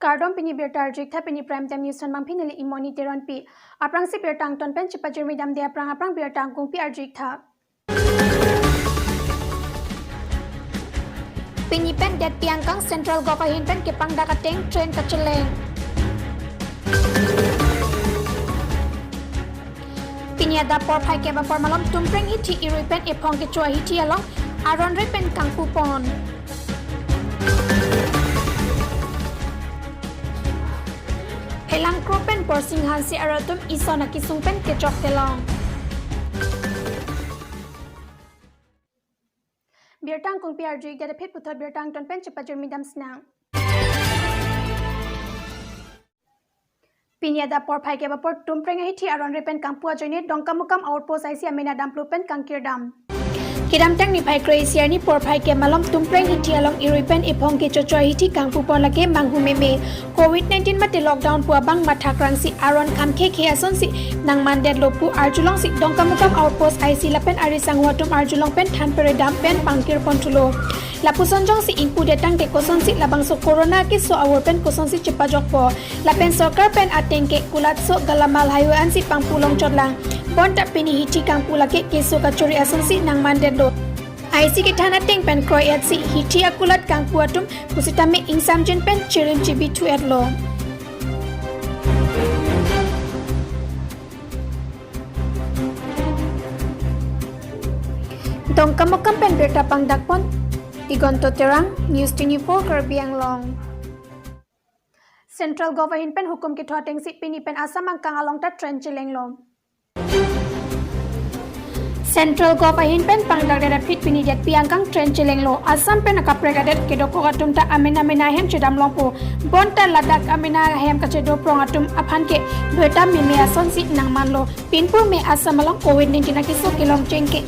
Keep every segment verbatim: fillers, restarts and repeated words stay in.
Kardom, pini birta arju-ik tha. Pini Prime Time News an mangphi neli Imoni Teronpi. Aphrangsi birta angton pen chepajirmi damde aphrang aphrang birta angkungpi arju-ik tha. Pini pen detpi angkang, Central Govt ahin pen kepangdak ateng train kacheleng. Pini adap porphai kep apor malom Tumpreng hithi irui pen ephong kecho ahithi along aron re pen kangpupon. Phelang Kro pen Borsing Hanse arat atum ison akesung pen kechok kelong. Birta angkungpi arju-ik det aphi puthot birta angton pen chepajirmi dam sinang. Pini adap porphai kep apor Tumpreng ahithi aron re pen kangpu ajoine Dongkamukam Outpost I C amena damplu pen kangkirdam. Kedamtang niphai kre-isi arni porphai kep malom Tumpreng hithi along irui pen ephong kechocho ahithi kangpupon lake manghumeme. Covid nineteen mate lockdown pu abang mathakrangsi aron kham khekhe asonsi nangmandetlo pu arjulongsi Dongkamukam Outpost I C lapen ari sangho atum arjulong pen thanpere dam pen pangkirpon thulo. Lapuson jongsi ingpu detang te kosonsi labangso corona keso avur pen kosonsi chepajokpo. Lapen sorkar pen ateng ke kulatso galamal haihui ansi pangpu longchotlang. Bonta pini hithi kangpu lake keso kachori asonsi nangmandetlo. I C kethan ateng pen kroi-etsi hithi akulat kangpu atum pusitame ingsamjin pen chirim chibi thu-etlo. Dongkamukam pen birta pangdakpon Digonto Terang, News twenty-four Karbi Anglong. Central Govt ahin pen hukum ketho atengsi pini pen Assam angkang along ta train chelenglo. Central Govt ahin pen pangdakdet aphi pini detpi angkang train chelenglo. Assam pen akaprek adet kedokok atum ta amena mena ahem chedam longpo. Bonta ladak amena ahem kachedoprong atum aphan ke birta meme asonsi nangmanlo. Pinpur me Assam along Covid nineteen akeso kelongcheng ke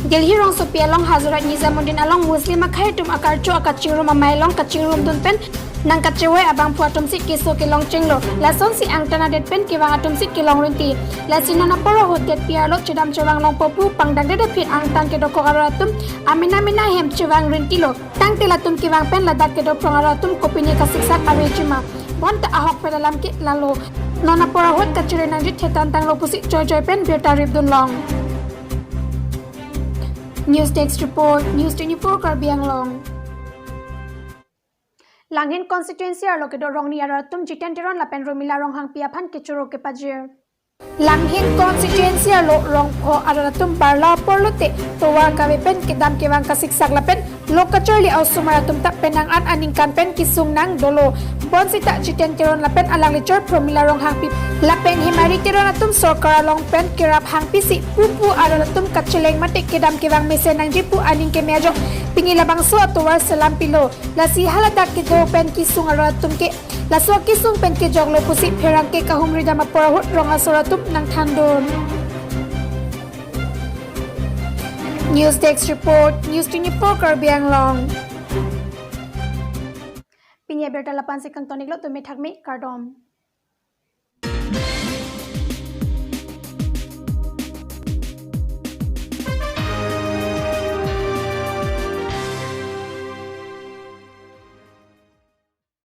Delhi rongsopi along Hazrat Nizamuddin along Muslim akhei atum akarcho akachingrum amei along kachingrumdun pen nangkachevoi abangphu atumsi keso kelongchenglo. Lasonsi angtan adet pen kevang atumsi kelong rinti. Lasi non apor ahut detpi arlo chedam chevang longpo pu pangdakdet aphi angtan kedokok arat atum amena mena ahem chevang rintilo. Tangte latum kevang pen ladak kedoprong arat atum kopine kasiksak avejima. Bonta ahokpet alam ke lalo. Non apor ahut kachere nangji thetan tanglo pusi joijoi pen birta ripdunlong. News Desk Report, News twenty-four Karbi Anglong. Langhin constituency arlo kedo rongni arat atum Jiten Teron lapen Rumila Ronghangpi aphan kechoro kepajir. Langhin constituency arlo rongpho arat atum barla apor lote tovar kave pen kedam kevang kasiksak lapen lo kacharli a-osomar atum ta penang an aningkan pen kesung nang dolo. Bonsita Jiten Teron lapen alangli chor Promila Ronghangpi lapen Hemari Teron atum sorkar along pen kerap hangpisi pupu arat atum kacheleng mate kedam kevang mesen nangji pu aning keme ajok pini labangso atovar selam pilo. Lasi haladak kedo pen kesung arat atum ke laso kesung pen kejoklo pusi pherangke kahumri dam apor ahut rong asor atum nangthandun. News Desk Report, News twenty-four Karbi Anglong. Pini abirta lapu-ansi kangtoniklo, tumi thakmi kardom.